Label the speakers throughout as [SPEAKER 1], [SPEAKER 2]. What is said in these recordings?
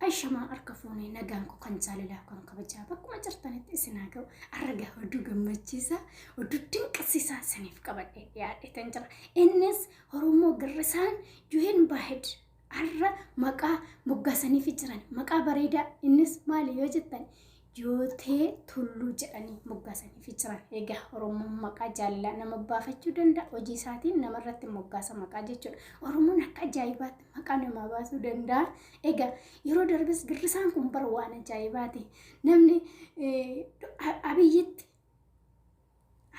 [SPEAKER 1] Ashamaa, harka fuunee, nagaan koo kan jaalalaa kan kabajaa bakkuma jirtanitti isin haa ga'u. Arga, oduu gammachiisaa, oduu dinqisiisaa isiniif qabadhee dhiyaadheetan jira. Innis Oromoo girrisaan Joe Biden har'a maqaa moggaasaniif jiran, maqaa bareedaa. Innis maali yoo jettan, Jootee Tulluu jedhanii moggaasaniif jiran. Egaa Oromoon maqaa jaalalaa nama baafachuu danda'a. Hojii isaatiin namarratti moggaasa maqaa jechuudha. Oromoon akka ajaa'ibaatti maqaa namaa baasuu danda'a. Egaa yeroo darbes girrisaan kun bara waan ajaa'ibaati. Namni Abiyyitti,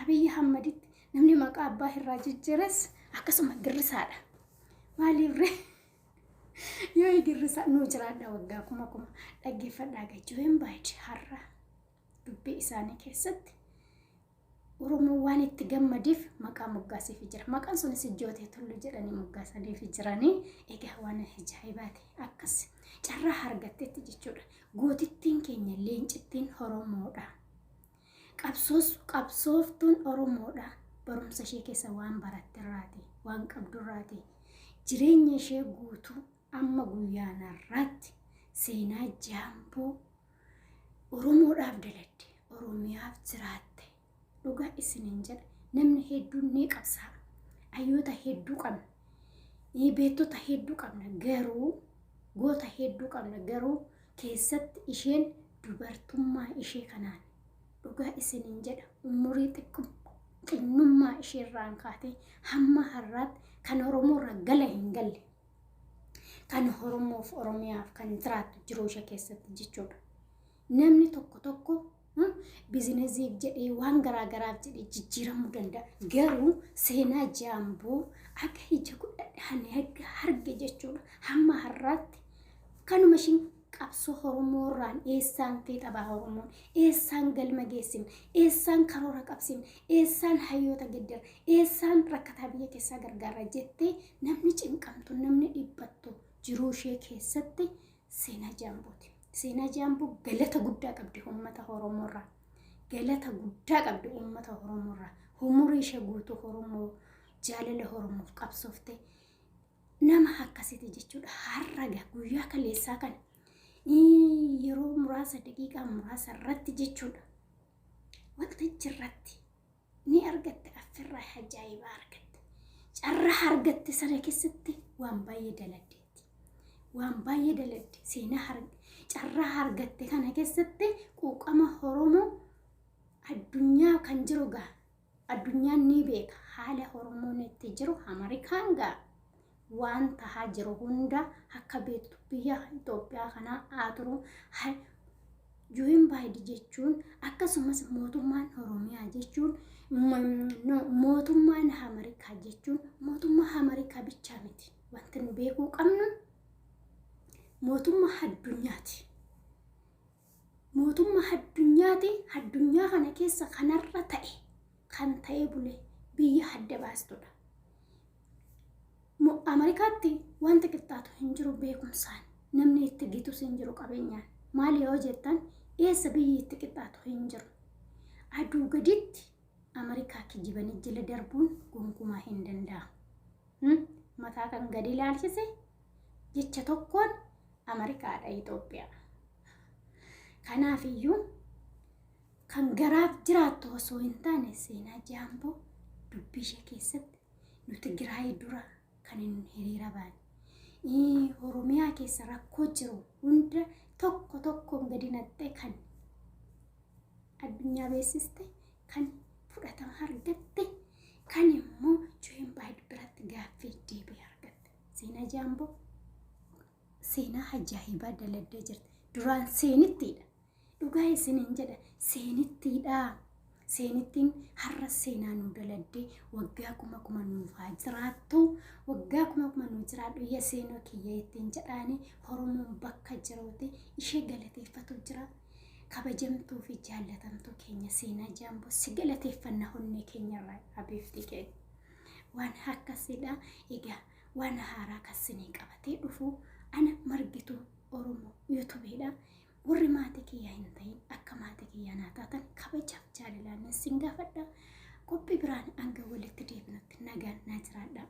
[SPEAKER 1] Abiyyi Ahmaditti namni maqaa abbaa irraa jijjiires akkasuma girrisaadha. Maaliif ree? Yoo girrisaa nuu jiraadha waggaa kuma kuma. Dhaggeeffadhaa, Joe Biden har'a dubbii isaanii keessatti Oromoo waan itti gammadeef maqaa moggaasiif jira. Maqaan sunis Jootee Tulluu jedhanii moggaasaniif jiranii. Egaa waan ajaa'ibaati. Akkas carraa argatteetti jechuudha. Gootittiin keenya, leencittiin Oromoodha. Qabsoos qabsooftuun Oromoodha. Barumsa ishee keessa waan baratterraati, waan qabdurraati. Jireenya ishee guutuu amma guyyaan har'aatti Seenaa Jaamboo Oromoodhaaf daladde, Oromiyaaf jiraatte. Dhugaa isiniin jedha, namni hedduun ni qabsaa'a. Hayyoota hedduu qabna. Beektota hedduu qabna, garuu goota hedduu qabna, garuu keessatti isheen dubartummaa ishee kanaan, dhugaa isiniin jedha, umurii xinnummaa isheerraan kaatee hamma har'aatti kan Oromoorra gala hin galle, kan Oromoof Oromiyaaf kan jiraattu jiruu ishee keessatti jechuudha. Namni tokko tokko businessiif jedhee, waan garaagaraaf jedhee jijjiiramuu danda'a. Garuu Seenaa Jaamboo akka ija godhadhaan akka harge jechuudha. Hamma har'aatti kanuma ishiin qabsoo Oromoorraan eessaan fiixa baha Oromoon, eessaan galma geessin, eessaan karoora qabsin, eessaan hayyoota geddara, eessaan rakkataa biyya keessaa gargaara jettee namni cinqamtu, namni dhiphattu jiruu ishee keessatti Seenaa Jaambooti. Seenaa Jaamboo galata guddaa qabdi uummata Oromoorraa. Galata guddaa qabdi uummata Oromoorraa. Umurii ishee guutuu Oromoo, jaalala Oromoof qabsoofte nama akkasiiti jechuudha. Har'a guyyaa kaleessaa kana yeroo muraasa, daqiiqaa muraasa irratti jechuudha. Waltajjii irratti ni argatte, affirraa ajaa'ibaa argatte. Carraa argatte sana keessatti waan baay'ee daladdeetti. Waan baay'ee daladde. Seenaa carraa argatte kana keessatti quuqama Oromoo addunyaa kan jiru gaa, addunyaan ni beeka haala Oromoon itti jiru. Ameerikaan gaa waan tahaa jiru hunda akka beektu, biyya Itoophiyaa kanaa haa turu. Joe Biden jechuun, akkasumas mootummaan Oromiyaa jechuun, mootummaan Ameerikaa jechuun mootummaa Ameerikaa bichaa miti. Wanti nu beekuu qabnu mootummaa addunyaati. Mootummaa addunyaati. Addunyaa kana keessa kanarra ta'e kan ta'ee bule biyya adda baastudha. Ameerikaatti wanti qixxaatu hin jiru beekumsaan, namni itti gitus hin jiru qabeenyaan. Maali yoo jettan, eessa biyyi itti qixxaatu hin jiru. Aduu gaditti Ameerikaa kijibanii jala darbuun gonkumaa hin danda'amu. Mataa kan gadi ilaalchise jecha tokkoon Ameerikaadha Itoophiyaa. Kanaaf iyyuu kan garaaf jiraattu osoo hin taane, Seenaa Jaamboo dubbii ishee keessatti nuti Tigraay dura kan hin hiriira baane. Oromiyaa keessa rakkoo jiru hunda tokko tokkoon gadi naqxee kan addunyaa beeksiste, kan fudhatama argatte, kan immoo Joe Biden biratti gaaffii deebii argatte. Seenaa Jaamboo seenaa ajaa'ibaa daladdee jirti. Duraan seenittiidha. Dhugaa isiniin jedha, seenittiidha. Seenittiin har'a seenaa nuu daladdee waggaa kuma kuma nuuf haa jiraattu. Waggaa kuma kuma nuu jiraadhu iyya seenoo kiyya ittiin jedhaani Oromoon bakka jiruuti ishee galateeffatu jira. Kabajamtuu fi jaallatamtuu keenya Seenaa Jaamboo, si galateeffanna onnee keenyarraa, abeeftii keenya. Waan akkasiidha. Egaa waan haaraa kasinii qabatee dhufu ana Margituu Oromoo YouTubeiidha. Warri maatii kiyyaa hin ta'in akka maatii kiyyaa naa taatan kabajaaf jaalalaan sin gaafadha. Qophii biraan hanga walitti deebinutti nagaan naa jiraadha.